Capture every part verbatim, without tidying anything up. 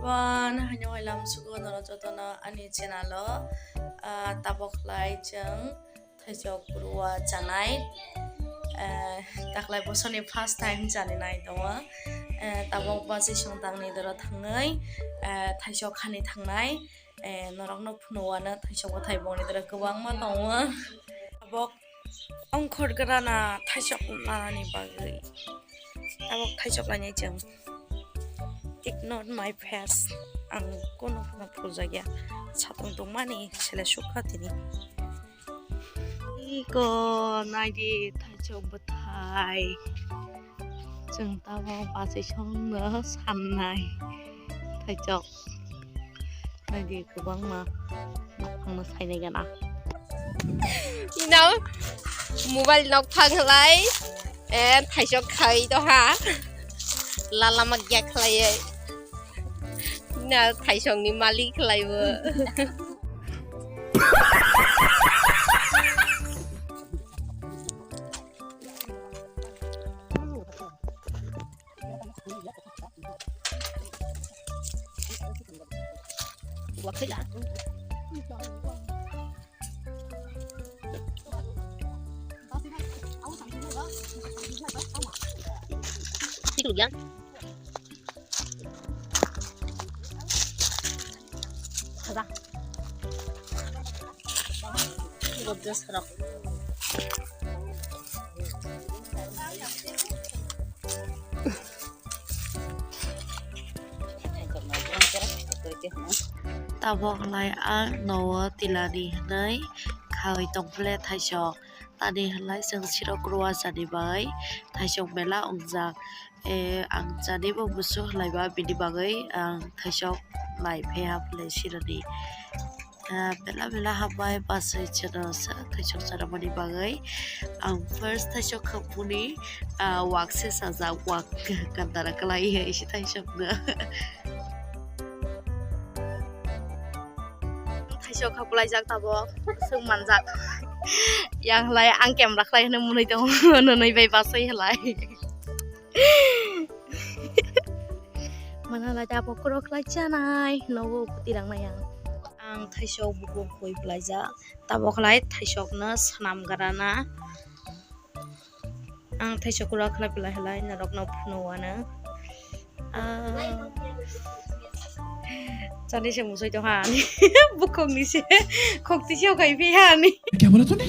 Wan, haino hailam sugo norok jotono ani channel o, ah, tabok khlai chwng thaisok rua chanai. Eh, taklai bosorni first time chani nai tongo. Eh, tabok bachwi songtangni doro thangwi, eh, thaisok khani thangnai. Eh, norokno phunukgo ano thaisok bwthai bongni doro kwbangma tongo. Tabok ongkhor grana thaisok nanani bagwi. Tabok thaisok lainai chwng. Ignore my face. Ang kono phano phuljakya. Satung tongmani sele sukha tini. Iko naidi thaisok bwthai. Chwng tabok bachwi songno sannai thaisok. Naidi kwbangma nokhangno sainai gana. Ino mobile nok thang lai, eh, thaisok khai to ha. Lala magya khlaiwi. Na thaisokni malik khlaibo. Kaza. Gobjo sarok. Tabok lai ang nogo tilani hinwi khawi tongphile thaisok. Tani hinlai chwng sirok rua chani bagwi thaisok mela wngjak. Eh, ang chani bo muchung hinlaiba bini bagwi ang thaisok lai phe ha philai sironi. Ah, mela mela hambai bachwi chwno sa thaisok chanamani bagwi. Ang first thaisok khapuni, ah, wak se sajak, wak gandara kwlai isi thaisokno. Thaisok kha bwlaijak tabok, swng manjak. Yang hlai ang camera khlai hwnwi mwnwi tongo, nwnwi bai bachwi hlai. Mana lai tabok kwrwk khlai chanai, nogo kwtwi rang nai ang. Ang thaisok bukung khui bwlaijak, tabok khlai thaisokno swnam grana. Ang thaisok kwrwk khlai belai belai norokno phunukgo ano. Ah. Chani se musoi tong ha ani. Bukhukni se khok tisi o kai phi ha ani. Kya bola tune?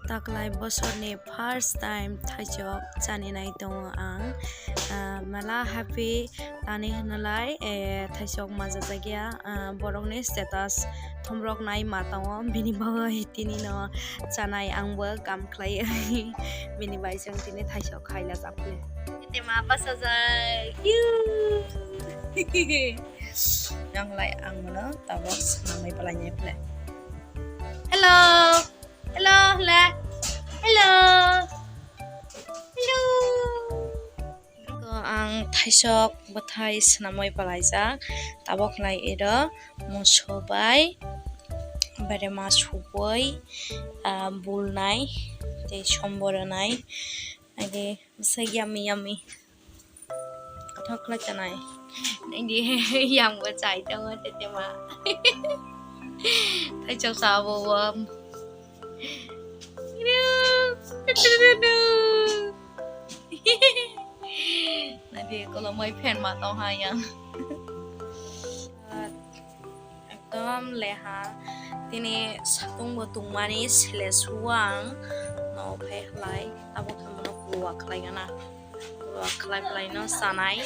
Taklai bosorni first time thaisok chani nai tongo ang. Ah, mela happy tani hwnlai, eh, thaisok majajakya, ah, borokni status thomrok nai ma tongo, bini bagwi tini no chanai ang bo kam khlai bini bai chwng tini thaisok khaila chapli. Tema bachajak. Yang lai ang no tabok samai palai nai phle. Hello. Hello, hello. Hello. Hello. Ang thaisok bwthai swnamwi palaijak. Tabok khlai iro muso bai berema supui, ah, bulnai tei sombor rwnai. Agi bwsai yummy yummy. Kothok khlai tanai. Nini yang bo chai tongo tetema. Thaisok sabo bo. Nadi kolomoi fan ma tong ha yang. Ekdom leha tini satung bo tungmani sele suang no phai khlai abo khe mono kuwa khlai gana kuwa khlai khlai no sanai.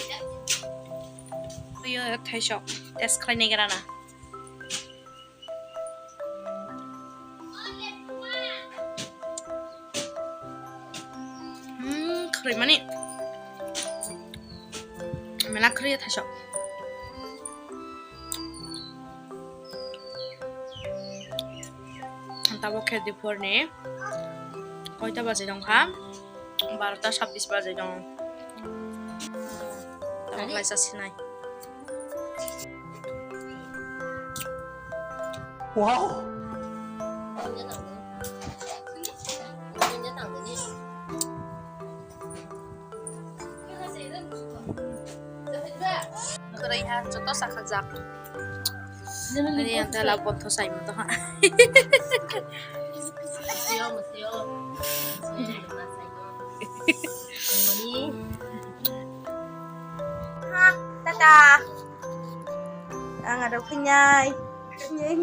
Yo thaisok test khlai nai gana. Hmm, khwrwi mani. Mela khwrwi thaisok. Tabok khe diphor ni koita baji tongkha? Barota sabbish baji tongo. Tabok laisa sinai. Wow! Trai ha, joto sakha jak. Ani yang tela botho sai mo to ha. Ha, tata. Ang aro kunyai. Kunyai.